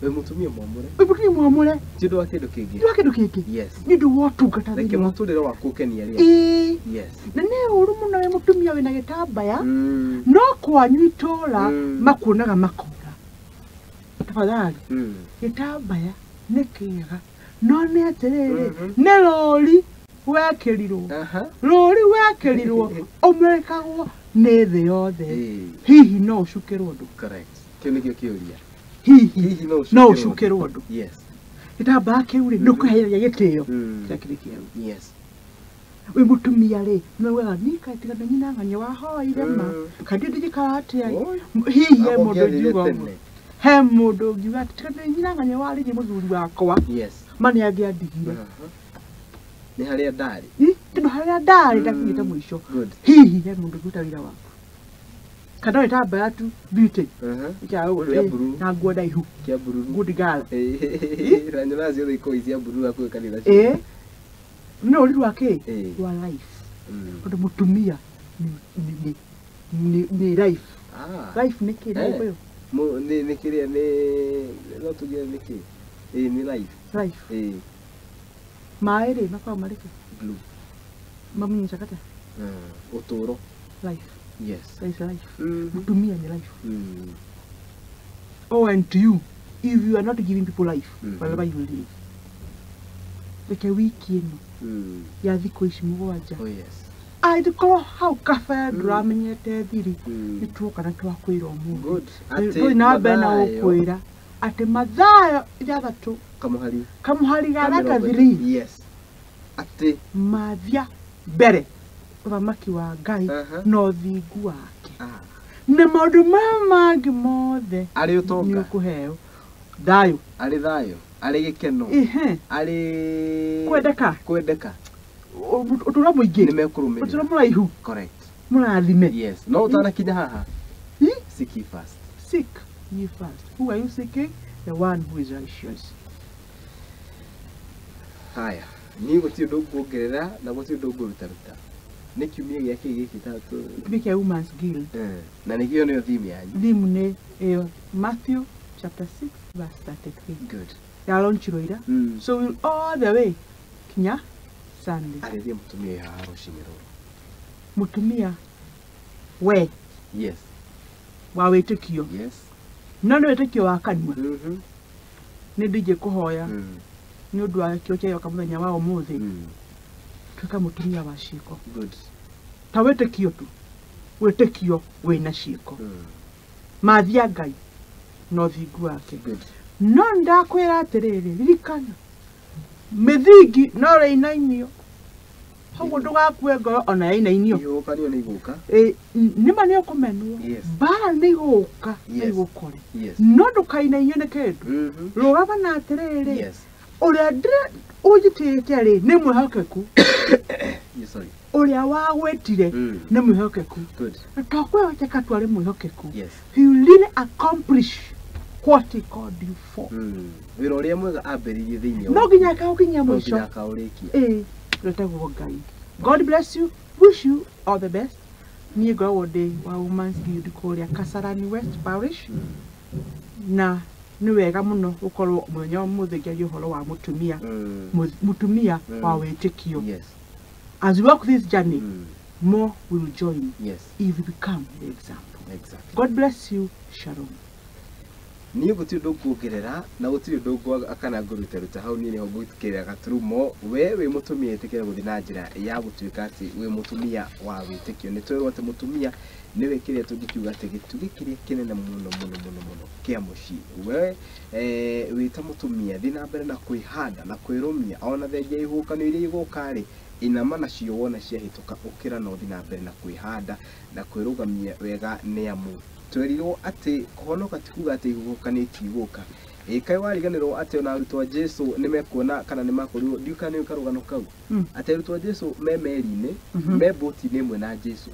Wĩ mũtumia mwamũre. Wĩ mũtumia mwamũre Ti ũndũ wa kĩndũ kĩngĩ. ti wa kĩndũ kĩngĩ. Yes. Nĩ ũndũ wa ũtungata Reke thĩinĩ wa mũtũrĩre waku ũkenie arĩa angĩ. Ĩĩ. Yes. Na nĩ ũru mũno wĩ mũtumia wĩna gĩtambaya Mm. no kwanyu itũũra Mm. makuonaga makora. Tafadhali Mm. gĩtambaya nĩ kĩega no nĩ atĩrĩrĩ, Mhm. nĩ rũri wekĩrirwo. Aha. Rũri wekĩrirwo ũmũrĩkagwo nĩ thĩ yothe. Ĩĩ. Hihi no ũcukĩrwo ũndũ? Correct. Kĩu nĩkĩo kĩũria. Hihi Hihi no no ũcukĩrwo ũcukĩrwo ũndũ? Yes. Gĩtambaya kĩu rĩ, Mhm. nĩ ũkwehereria gĩtĩo Mm. kĩrĩa kĩrĩ kĩerũ. Yes. Wĩ mũtumia rĩ, nĩ ugaga niĩ kaĩ tiga nĩ nyina ng'ania wahoire ma Mm. kaĩ ndingĩikara atĩa. Oi. Hihi he Abo mũndũ ũngĩathire ũngiuga ũguo? tene. He mũndũ ũngiuga atĩ tiga nĩ nyina ng'ania warĩrie mũthuri wakwa Yes. ma nĩ angĩandigire. Aha. Nĩ harĩa ndarĩ. Ĩ, tondũ harĩa ndarĩ Mm. ndakinyĩte mũico. Good. Hihi he mũndũ ũngĩruta wĩra waku kana gĩtambaya tu beauty Aha. kĩa Kĩa blue. na nguo ndaihu Kĩa bururu. good girl. Ĩĩ. Na nyonaga ciothe ikoragwo i cia bururu hakuhĩ kanitha. Ĩ no ũri rwa kĩ? Ĩĩ. Rwa life. Mm. Tondũ mũtumia nĩ life. Ah. Life nĩ kĩ na Eh. Gĩkũyũ? Nĩ kĩrĩa nĩ no tuge nĩ kĩ? Ĩĩ nĩ life. Life. Ĩĩ. Maĩ rĩ makoragwo marĩ kĩ? Blue. Mamunyicaga atĩa? Mm. Ũtũũro. Life. Yes. That is life. Mhm. Mũtumia nĩ life. Mm. Oh, and to you, if you are not giving people life, Mhm. wherever you live, reke wiki ĩno Mm. ya thikũ ici 7 Oh yes. angĩkorwo hau kabere ndũramenyete thiri, Mm. nĩ tuoka na twakwĩra ũmũthĩ. Good. Atĩ Tũthiĩ na mbere na Mathayo, gũkwĩra atĩ Mathayo 6 Kamũhari. Kamũhari ga ka gata mĩrongo thiri ĩtatũ. Yes. Atĩ. mathia mbere ũthamaki wa Ngai Aha. na ũthingu wake Ah. na maũndũ maya mangĩ mothe Arĩ nĩ ũtonga. ũkũheo thayũ. Arĩ thayũ. Arĩ gĩkeno. Ĩhĩ. Arĩ Kwendeka. Kwendeka. Ũtũũro mũingĩ. Nĩ mekũrũmĩrĩra. Ũtũũro mũraihu. Correct. Mũrathime. Yes. No ũtanakinya haha. Ĩ? Seek ye first. Seek ye first. Who are you seeking? The one who is righteous. Haya. Niĩ gũtirĩ ũndũ nguongerera na gũtirĩ ũndũ ngũrutaruta. Nĩ kiumia gĩa kĩ gĩkĩ tatu? Kiumia kĩa Women's Guild. Na nĩkĩo nĩyo theme yanyu? Theme nĩ ĩyo, Matthew chapter 6 verse 33. Good. Yalaunchirwo ira. So we'll all the way kinya Sunday. Arĩria mũtumia wĩ haha rũcinĩ rũrũ. Mũtumia we. Yes. Wa wĩtĩkio. Yes. No nĩ wĩtĩkio wa kanua. Nĩ ndingĩ kũhoya nĩ ũndũ wa kĩo kĩa mũthenya wa ũmũthĩ. Tuĩka mũtumia wa ciĩko. Good. Ta wĩtĩkio tu. Wĩtĩkio wĩna ciĩko. Mathia Ngai na ũthingu wake. Good. No ndakwĩra atĩrĩrĩ, ririkana mĩthingi no rĩinainio. Hau ndũgakue ngoro ona yainainio. Ihuhũkanio nĩ igũka. Nĩma nĩ ũkũmenwo. Mbara nĩ igũka na igũkore. No ndũkainainio nĩ kĩndũ. Rũgama na atĩrĩrĩ, ũrĩa ũnjĩtĩte rĩ nĩ mwĩhokeku. Ũrĩa wagwĩtire nĩ mwĩhokeku. Na to kwĩhokeka tu arĩ mwĩhokeku. He will really accomplish what he called you for. Wĩra ũrĩa mwega ambĩrĩirie thĩinĩ no nginya akaũkinyia mũico. No nginya akaũrĩkia. Wĩtagwo Ngai. God bless you. Wish you all the best. Niĩ ngoragwo ndĩ wa Women's Guild kũrĩa Kasarani West Parish. Na nĩ wega mũno gũkorwo mũthenya ũmũthĩ ngĩaria ũhoro wa mũtumia. Mũtumia wa wĩtĩkio. Yes. As we walk this journey, more will join. Yes. If you become the example. Exactly. God bless you. Shalom. Niĩ gũtirĩ ũndũ nguongerera na gũtirĩ ũndũ ngwaga kana ngũrutaruta hau niĩ nĩho ngũĩtĩkĩrĩra gaturumo. We wĩ mũtumia ĩtĩkĩra gũthiĩ na njĩra ya gũtuĩka atĩ wĩ mũtumia wa wĩtĩkio. Nĩ twerwo atĩ mũtumia nĩwe kĩrĩa tũngĩkiuga atĩ gĩtugĩ kĩrĩa kĩnene mũno mũno mũno mũno kĩa mũciĩ. We wĩ ta mũtumia thiĩ na mbere na kwĩhanda na kwĩrũmia ona thengia ihuhũkanio iria igũka rĩ, inama nacio wona ciahĩtũka ũkĩra na ũthiĩ na mbere na kwĩhanda na kwĩrũgamia wega nĩ amu twerirwo atĩ kũhonoka ti kuga atĩ ihuhũkanio itigũka. Ĩ kaĩ wariganĩrwo atĩ ona arutwo a Jesũ nĩmekuona kana nĩmakorirwo, ndiũĩ kana nĩũĩ karũgano kau, atĩ arutwo a Jesũ me meri-inĩ, me mbũti-inĩ ĩmwe na Jesũ.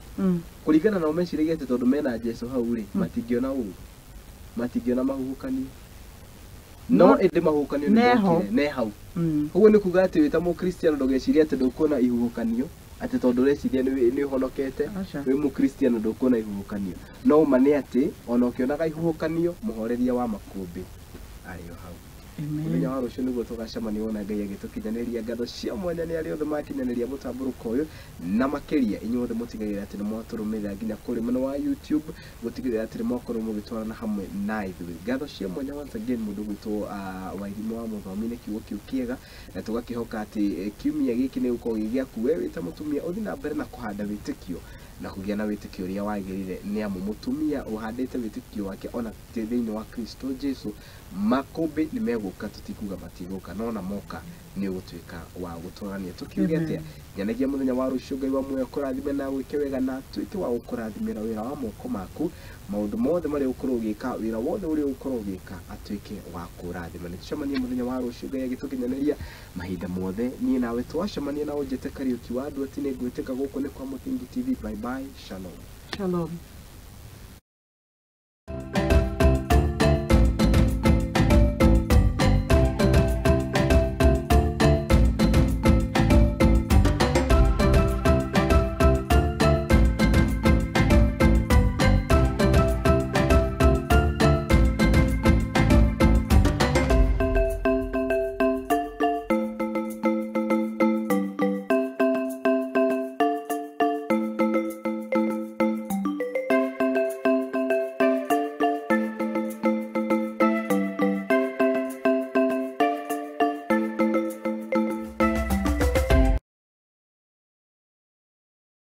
Kũringana nao meciragia atĩ tondũ mena Jesũ hau rĩ, matingĩona ũũ, matingĩona mahuhũkanio. No ĩndĩ mahuhũkanio nĩmokire, ne hau. Ũguo nĩ kuga atĩ wĩ ta mũkristiano ndũgecirie atĩ ndũkuona ihuhũkanio, atĩ tondũ ũreciria nĩ ũhonokete, wĩ mũkristiano ndũkuona ihuhũkanio. No ũma nĩ atĩ ona ũkĩonaga ihuhũkanio, mũhoreria wa makũmbĩ arĩ o hau. Mũthenya wa rũciũ nĩguo tũgacemania wona Ngai agĩtũkinyanĩria. Ngatho cia mwanya nĩ arĩa othe makinyanĩria mũtambũrũko ũyũ, na makĩria inyuothe mũtigagĩrĩra atĩ nĩ mwatũrũmĩrĩra nginya kũrĩ mwena wa YouTube, gũtigĩrĩra atĩ nĩ mwakorwo mũgĩtwarana hamwe na ithuĩ. Ngatho cia mwanya once again mũndũ gwĩtwo Wairimũ wa Mũthomi nĩ kiugo kĩu kĩega, na tũgakĩhoka atĩ kiumia gĩkĩ nĩ gũkorwo gĩ gĩaku we wĩ ta mũtumia ũthiĩ na mbere na kũhanda wĩtĩkio na kũgĩa na wĩtĩkio ũrĩa wagĩrĩire, nĩ amu mũtumia ũhandĩte wĩtĩkio wake ona thĩinĩ wa Kristo Jesu, makũmbĩ nĩ megũka, tũtikuga matigũka, no ona moka nĩ ũgũtuĩka wa gũtwarania. Tũkiuge atĩa, nyonagia mũthenya wa rũciũ Ngai wa muoyo kũrathime na gwĩke wega, na tuĩke wa gũkũrathimĩra wĩra wa moko maku, maũndũ mothe marĩa ũgũkorwo ũgĩka, wĩra wothe ũrĩa ũgũkorwo ũgĩka atuĩke wa kũrathima. Nĩ tũcemanie mũthenya wa rũciũ Ngai agĩtũkinyanĩria mahinda mothe. Niĩ nawe twacemania na ũnjĩte Kariũki wa Andũ ati nĩ ngwĩtĩka. Gũkũ nĩ kwa Mũthingi TV. Bye bye. Shalom. Shalom.